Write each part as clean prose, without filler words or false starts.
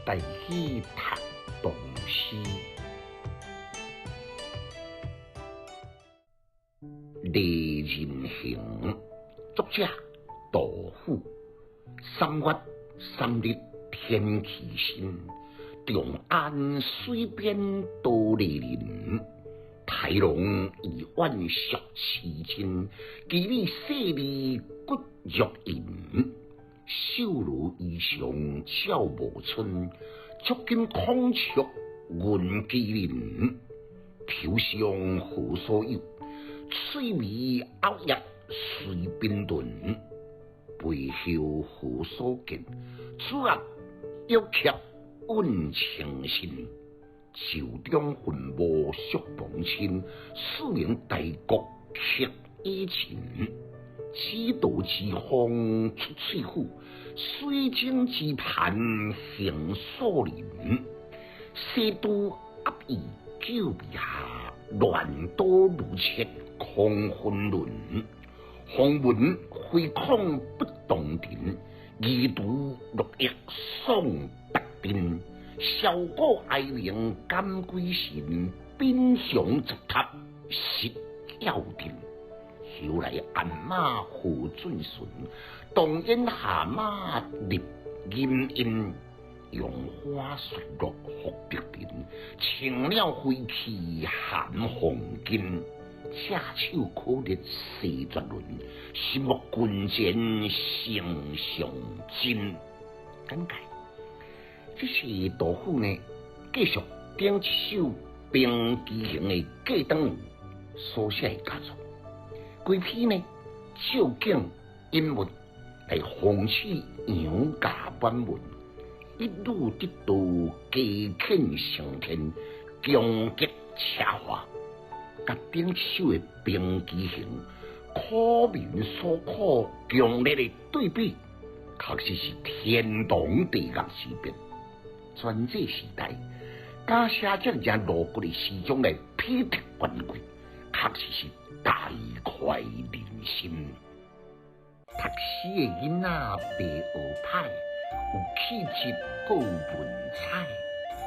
台語讀唐詩。麗人行，作者杜甫。三月三日天氣新，長安水邊多麗人。太郎意遠惜痴情，肌理細膩骨若銀。繡羅衣裳照無春，足金孔雀銀麒麟。抽上何所有？翠眉拗葉隨賓輪。背後何所見？珠鴨玉鵲穩清新。袖中雲霧束蓬親，四明大國刻以秦。紫道之風出翠府，水晶之盤行素林。西都鴨意久未下，亂刀如切空紛綸。風雲非恐不動人，義渡落葉送達陣。簫鼓哀鳴感鬼神，稟上十塔實要陣。後來鞍馬何準順，動煙下馬入金印。楊花雪落福德林，青鳥飛去寒黃金。赤手可熱世絕倫，心目軍前成上真。簡介，這是杜甫呢繼續頂一首兵機行的過當所寫的佳作。規篇呢借景引物來諷刺楊家滿門，一語得道雞犬升天，強極奢華。佮頂首的兵機行，苦民所苦，強烈的對比，確實是天堂地獄之別。專制時代，敢寫這爾露骨的詩章來批評權貴，確實是大快人心。讀書的囡仔袂學歹，有氣質閣有文采，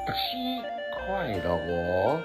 讀書快樂哦。